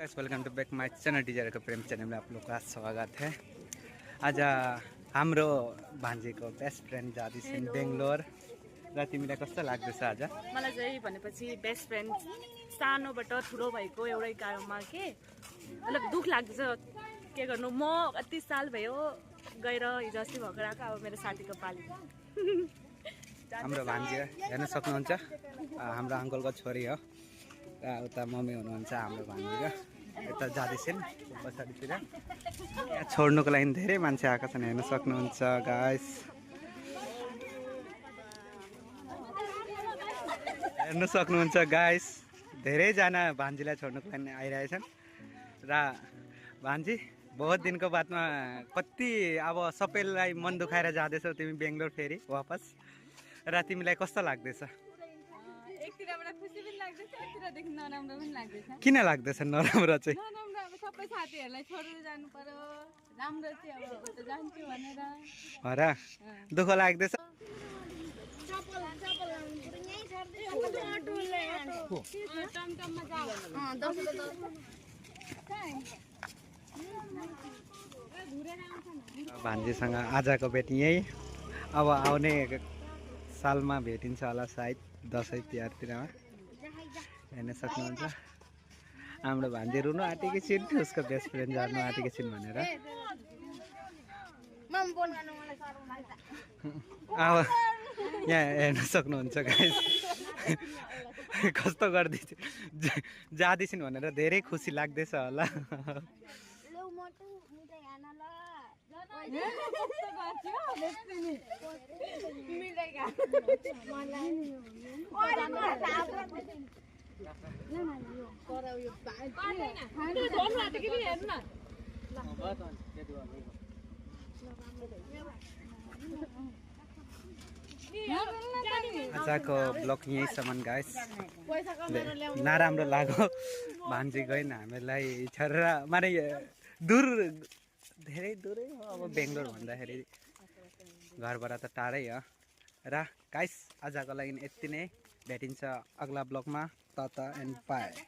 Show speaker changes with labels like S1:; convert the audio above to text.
S1: Welcome to back my channel desire को प्रेम channel में आप लोग का स्वागत है। आज हाम्रो भान्जीको बेस्ट फ्रेन्ड जाँदैछन् बेंगलोर र तिमीलाई कस्तो लाग्दैछ आज?
S2: मलाई चाहिँ भनेपछि बेस्ट फ्रेन्ड सानोबाट ठुलो भएको एउटै गाउँमा के मतलब दुख लाग्छ। के गर्नु म कति साल भयो गएर हिजो अस्ति भर्खर आएको अब मेरो साथीको पाली।
S1: हाम्रो भान्जी हेर्न सक्नुहुन्छ हाम्रो अङ्कलको छोरी हो र उता मम्मी हुनुहुन्छ हाम्रो भान्जीको। यता जाँदैछन् पछाडितिर। यहाँ छोड्नुको लागि धेरै मान्छे आएका छन् हेर्न सक्नुहुन्छ गाइस। हेर्न सक्नुहुन्छ गाइस धेरैजना भान्जीलाई छोड्नुको लागि आइरहेछन् र भान्जी बहुत दिनको बादमा कति अब सबैलाई मन दुखाएर जाँदैछौ तिमी बेंगलोर फेरि वापस र तिमीलाई कस्तो लाग्दैछ?
S3: एकतिरबाट खुसी पनि लाग्दैछ एकतिरदेखि नराम्रो पनि लाग्दैछ।
S1: किन लाग्दैछ नराम्रो चाहिँ?
S3: नराम्रो अब सबै साथीहरूलाई छोडेर जानु पर्यो, राम्रो चाहिँ अब उता जान्छु भनेर
S1: हो र दुःख लाग्दैछ?
S3: टमटममा जाऊ।
S1: भान्जीसँग आजको भेट यही। अब आउने सालमा भेटिन्छ होला सायद दसैँ तिहारतिरमा। हेर्न सक्नुहुन्छ हाम्रो भान्जी रुनु आँटेकी छिन् उसको बेस्ट फ्रेन्ड जानु आँटेकी छिन् भनेर। अब यहाँ हेर्न सक्नुहुन्छ गाइस कस्तो गर्दैछ जाँदैछन् भनेर धेरै खुसी लाग्दैछ होला। आजको ब्लग यहीँसम्म गाइस। नराम्रो लाग्यो भान्जी गएन हामीलाई छोडेर माने दूर धेरै दूरै हो। अब बेंगलोर भन्दाखेरि घरबाट त टाढै हो र गाइस आजको लागि यति नै। भेटिन्छ अगला ब्लगमा। तत एन्ड बाई।